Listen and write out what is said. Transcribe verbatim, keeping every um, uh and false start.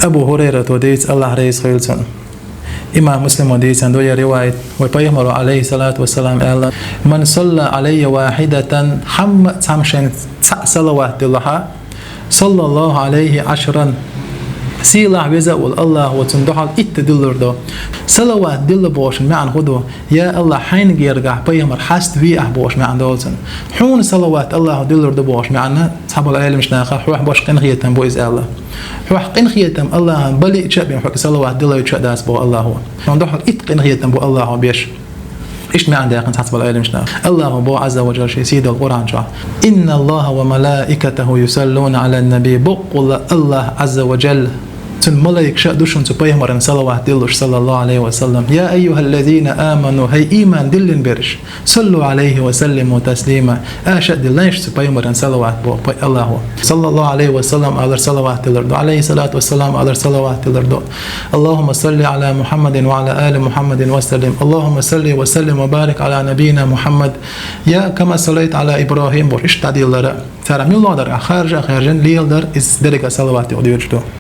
Абу Хурайрата дийцад, Аллахь реза хуьлда цунна. Имам Муслима дийцад ду ер риваят, вай Пайхамара, Ӏалайхи ссалату вассалам, аьлла: «Ман салла Ӏалаййа вахьидатан», хьамма цхьамма шен цхьаъ салават диллахь, «саллаллаху Ӏалайхи Ӏашран». Сийлахь веза а вола Аллахьо цунна духьал итт диллар ду. Салават дилла бохучун маьӀна хӀун ду? Я Аллахь, хьайна гергахь пайхамар хьаставе ахь бохуш маьӀна долу цунна. Хьуна салават Аллахьо диллар ду бохуш маьӀна, цхьаболу Ӏеламнаха, хьох беш къинхетам бу иза аьлла. Хьох къинхетам Аллахьан балиъча а бен хьоьга салават дилла йича а дац боху Аллахьо. Хьуна духьал итт къинхетам бу Аллахьо беш. Иштта маьӀна даьккхина цхьаболу Ӏеламнаха. Аллахьо боху Ӏазза ва Джалла шен сийдолу Къуръан чохь: «Инна Аллаха ва малаикатаху юсаллуна Ӏалан наби». Боккъалла Аллахь Ӏазза ва Джалла, цуьнан малайкаша а ду шуна цу пайхамаран салават диллуш, саллаллаху Ӏалайхи ва саллам. «Я айюхаллазина аману», хӀай ийман диллина берш, «саллу Ӏалайхи ва саллиму таслима». Аша а диллайша цу пайхамаран салават боху пай-, Аллахьо. «Саллаллаху Ӏалайхи ва саллам» алар салават диллар ду. «Ӏалайхи ссалату вассалам» алар салават диллар ду. «Аллахумма салли Ӏала Мухаммадин ва Ӏала али Мухаммадин ва саллим. Аллахумма салли ва саллим ва барик Ӏала набийина Мухаммад». «Я кама саллайта Ӏала Ибрахим» бохуш, иштта дӀадиллара. Цара милла дара, харжа а хаьржина, леладар, иза дерриге а салават юкъа доьдуш ду.